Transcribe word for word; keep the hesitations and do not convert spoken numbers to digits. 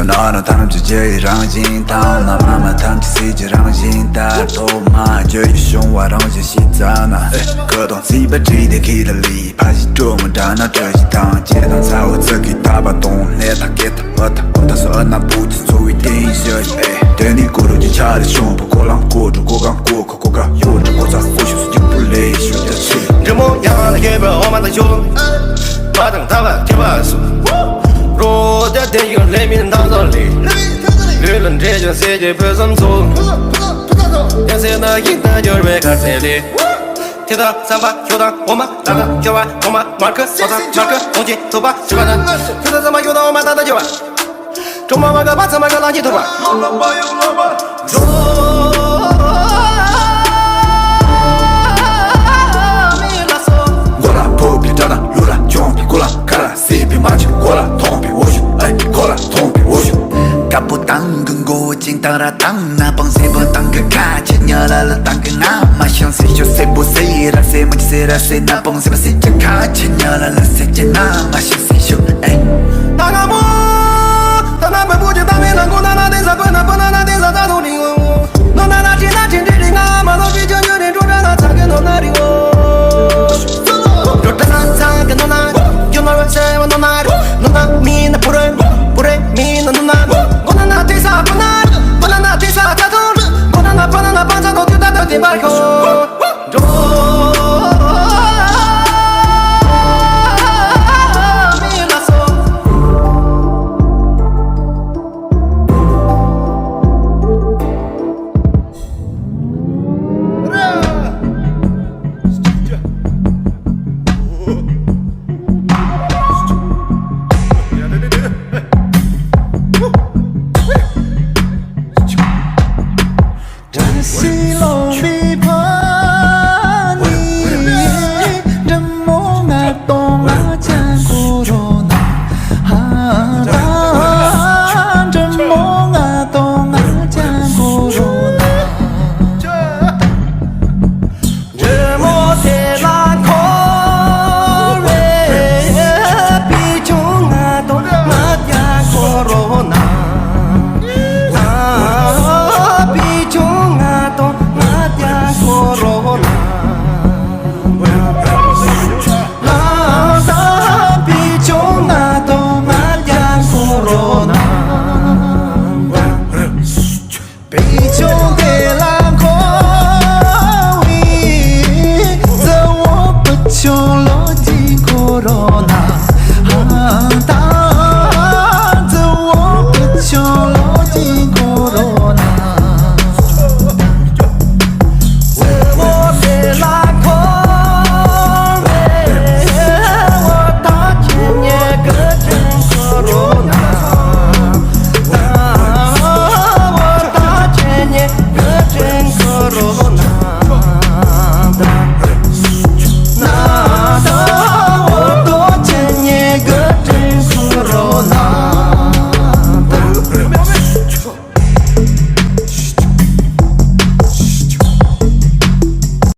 ན་ན་ཐམས་ཅད་རྒྱལ་བའི་རང་བཞིན་དང་། ན་མ་མ་ཐམས་ཅད་སྲིད་ཀྱི་རང་བཞིན་ལྟར། ཐོག་མ་རྒྱལ་བའི་བྱུང་བ་རང་བཞིན་ཤེས་ཙ་ན། ཨེ། ཁུ་དང་རྩིས་པ་བྲིས་ཏེ་ཁྱེར་ལ་ལི། ཕ་ཞིག་སྤྲོ་མོ་འདྲ་ན་བཀྲ་ཤིས་དང་། ལྕེ་དང་ཚ་བོ་ཚ་གི་ཐག་པ་དང་། ནས་དང་སྐེ་དང་བུ་དང་གོ་ཐ་སོ་ཨ་ན་བུ་ཅི་འཚོ་བའི་རྟེན་བཞི་ཡི། ཨེ། དེ་ནི་གུ་རུ་གྱི་ཆ་ལ་བྱུང་བ་གོ་ལང་གོ་འགྲོ་གོ་གང་གོ་ཁ་གོ་ག་ཡོ་འདྲ་གོ་ཚ་གོ་ཤུ་སུ་རྒྱུ་པུ་ལེ་ཤུ་རྒྱ་ཆེ། འདྲེ་མོ་ཡང་ལ་ཁྱེད་པའི་འོ་མ་དང་ཤུ། མ་དང་ཐ་བ་ཁྱེད་པ་སུ། རོ་རྒྱ་དེ་ཡོད་ལེ་མིན་འདང་ཚོ་ལེ། ལུས་ལ་འདྲེ་ཅན་སེ་ཀྱི་བོད་སམ་ཚོ། ཡང་སེ་ན་ཡིག་ད་འབྱོར་བའི་ཁར་སེ་ལེ། ཐེ་ད་སམ་པ་ཁྱོ་དང་འོ་མ་ད་ད་ཁྱོ་བ་འོ་མ་མར་ཁུ་སོ་ད་མར་ཁུ་འོང་ཅི་ཐུབ་པ་ཞི་བ་ན། ཐེ་ད་སམ་པ་ཁྱོ་དང་འོ་མ་ད་ད་ཁྱོ་བ། གྲོ་མ་མ་ག་པ་ཚ་མ་ག་ལ་ཉི་ཐུབ་པ། འགྲོ་མི་ལ་སོ། མགོ་ལ་ཕོག་པའི་དགྲ་དང་ལུས་ལ་བྱུང་བའི་མགོ་ལ་ཁ་ལ་སྲིད་པའི་མ་ཆུ་མགོ་ལ་ཐོང་པའི་འོ་ཞུ། ཨེ་མགོ་ལ་ཐོང་པའི་འོ་ཞུ། དཀར་པོ་དང་གི་མགོ་བོ་ཅིང་དང་ར་དང་ན་པང་སེ་པོ་དང་གི་ཁ་ཆེ་ཉ་ལ་ལ་དང་གི་ང་མ་ཤང་སེ་ཤོ་སེ་པོ་སེ་ར་སེ་མ་ཅི་སེ་ར་སེ་ན་པང་སེ་པ་སེ་ཅི་ཁ་ཆེ་ཉ་ལ་ལ་སེ་ཅི་ན་མ་ཤང་སེ་ཤོ། ཨེ། ད་ང་མོ་ད་ང་མོ་བུ་ཅི་ད་མེ་ལ་མགོ་ན་ན་དེ་ས་པོ་ན་པོ་ན་ན་དེ་ས་ད་དུ་རི་ངོ་ནོ་ན་ན་ཅི་ན་ཅི་འདྲི་རི་ང་མ་ལོ་ཅི་ཅོ་ཉོ་རི་འགྲོ་ན་ན་ཚ་གི་ནོ་ན་རི་ངོ།